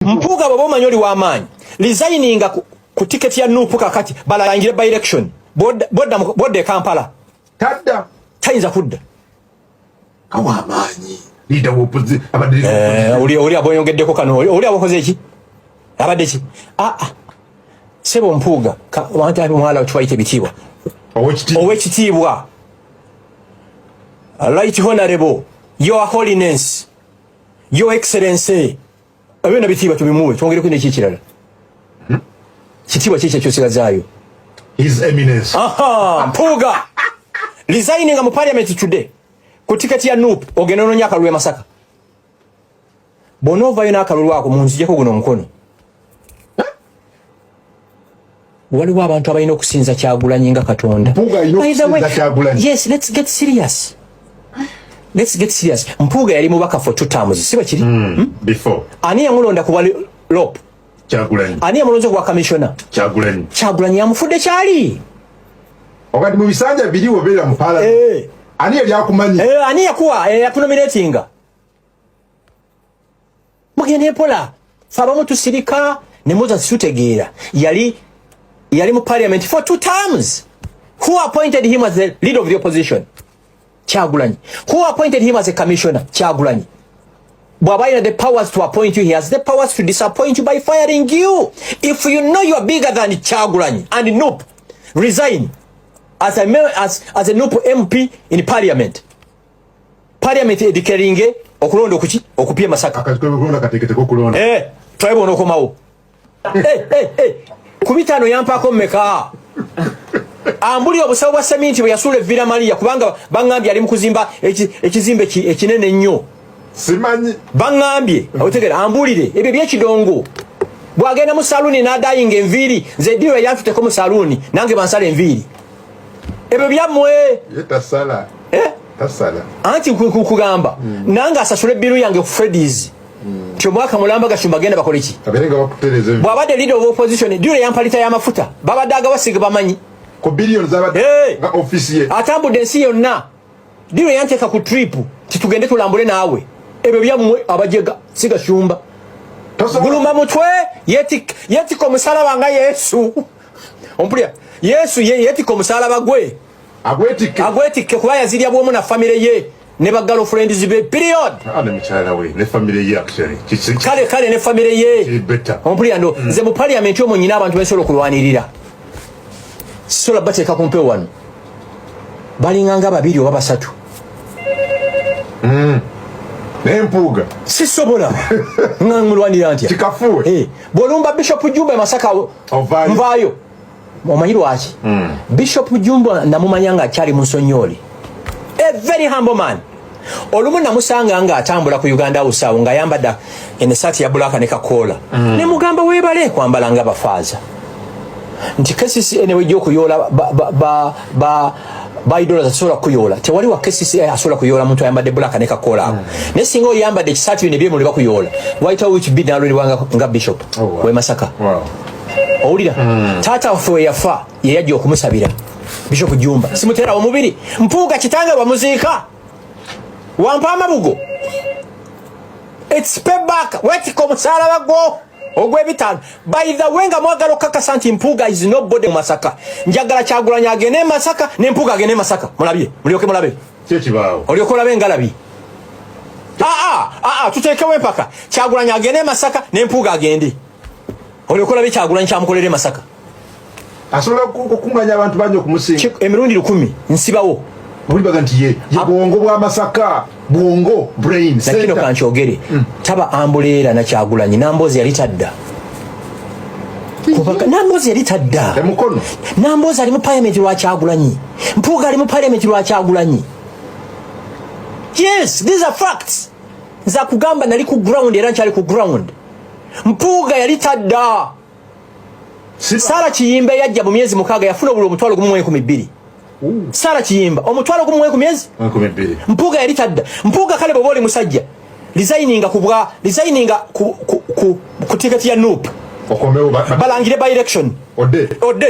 Mpuuga, bw'oba omanyi oli w'amaanyi, resigninga ku tiketi ya NUP kakati, balangire by election. Bodda e Kampala. Tadda. Tayinza kudda. Kawa amaanyi leader w'opposition abadde. Oli abweyongeddeko kano, oli abakoze eki, abadde ki? Ah, ah. Sebo Mpuuga, wanti mwala tubayita ebitiibwa. Owekitiibwa. Owekitiibwa, Right Honorable, Your Holiness, Your Excellency, ebyo nabitiibwa tubimuwe, twongereko neki ekirala? Kitiibwa kiki ekyosigazaayo? His Eminence. Aha, Mpuuga, resigninga mu parliament today ku tiketi ya NUP, ogenda onoonya akalulu e Masaka. Bw'onoovayo n'akalulu ako, munzijeko guno omukono. Waliwo abantu abalina okusinza Kyagulanyi nga Katonda. Mpuuga alina By the way, okusinza Kyagulanyi. Yes, let's get serious, let's get serious. Mpuuga yali mubaka for two terms, si bwe kiri? Before. Ani yamulonda kuba LOP? Kyagulanyi. Ani yamulonze kuba commissioner? Kyagulanyi. Kyagulanyi yamufudde kyali. Wakati mu bisanja biri obeera mu parliament, ani yali akumanyi? Eh, ani yakuwa, yakunominatinga? Mugende mpola, fe abamu tusirika ne muza situtegeera. Yali mu parliament for two terms. Who appointed him as the leader of the opposition? Kyagulanyi. Who appointed him as a commissioner? Kyagulanyi. Bw'aba alina the powers to appoint you, he has the powers to disappoint you by firing you. If you know you are bigger than Kyagulanyi and NUP, resign as a NUP MP in parliament. Parliament edeclaringe okulonda okuki okupya Masaka. Akazi k'okulonda kateeketeko okulonda. Eh, tulabe onookomawo. Eh, eh, eh. Ku 5 yampaako mmeka? Ambuli obusawo bwa seminti bwe yasuula evviira Maria, kubanga baŋŋambye ali mu kuzimba ekizimbe ekinene ennyo. Simanyi. Baŋŋambye, otegera, ambulire ebyo byekidongo. Bwagenda mu saluuni n'adayinga enviiri, nze eddiiro yantuteko mu saluuni nange bansala enviiri. Ebyo byammwe. Ye tasala. Eh? Tasala. Anti kugamba nange asasule bill yange ku Fredis nti omwaka mulamba Gashumba genda bakole ki? Abeere nga bakutereza. Bw'abadde leader of opposition, ddiiro yampa lita y'amafuta, babadde agawasiga bamanyi. Ku biliyoni zabadde Hey! nga ofiisi ye. Atambudde ensi yonna, ddiiro yanteeka ku trip titugende tulambule naawe. Ebyo byammwe abajega, si Gashumba. Guluma mutwe, yetika omusalaba nga Yesu. Ompulira? Yesu yetika omusalaba gwe. Agwetikke. Agwetikke, kuba yazirya bwomu na famire ye ne ba girlfriends be, period. Ah, ne mukyala we ne famire ye actually. Kale ne famire ye. Kiri better. Ompulira? Ndo nze mu parliament omwo nyina abantu bensobola okulwanirira, sisobola bateeka ku mpewo wano. Balinga nga babiri oba basatu. Naye Mpuuga Sisobola, nga mulwanira ntya? Kikafuwe. Eh, bw'olumba Bishop Jumba e Masaka, Ovaayo. nvaayo. Omanyi lwaki? Bishop Jumba namumanya nga akyali mu nsonyooli, a very humble man. Olumu namusanga nga atambula ku Uganda House awo ng'ayambadde enesaati ya black ne kakoola, ne mugamba, "Weebale kwambala nga bafaaza," nti KCCA newejja okuyoola ba idola, tasobola kuyoola. Tewali wa KCCA asobola kuyoola muntu ayambadde black ne kakoola ako. Naye singa oyambadde ekisaati bino ebyemuli, bakuyoola. Wayitawo wiiki 2 n'alondebwa nga bishop we Masaka. Owulira? Taata waffe we yafa, ye yajja okumusabira. Bishop Jumba simutera omubiri. Mpuuga kitange wamuziika, wampa amabugo. It's payback. Wetika omusalaba gwo ogw'ebitaano. By the way, nga mwagala okukakasa nti Mpuuga is nobody mu Masaka, njagala Kyagulanyi agende e Masaka ne Mpuuga agende e Masaka, mulabye, mulyoke mulabe. Kyekibaawo. Olyoke olabe engalabi. Aa aa, tuteekewo empaka. Kyagulanyi agende e Masaka ne Mpuuga agende, olyoke olabe Kyagulanyi kyamukolera e Masaka. Asobola okukunganya abantu bangi okumusinga. Emirundi 1000 nsibawo. Obulibaga nti ye bwongo bwa Masaka, bwongo, brain Nakino center. Kankyogere, taba ambuleera na Kyagulanyi. Namboozi yali tadda. Namboozi yali tadda. Emukono. Namboozi ali mu parliament lwa Kyagulanyi. Mpuuga ali mu parliament lwa Kyagulanyi. Yes, these are facts. Nze akugamba nali ku ground, era nkyali ku ground. Mpuuga yali tadda. Sara Kiyimba yajja mu myezi 6 yafuna obuli 10,012. Sara Kiyimba 10,000 ku myezi 20. Mpuuga yali tadda. Mpuuga, kale bw'oba oli musajja, resigninga ku bwa resigninga ku ticket ya NUP. Okomewo Balangire by election. Odde. Odde.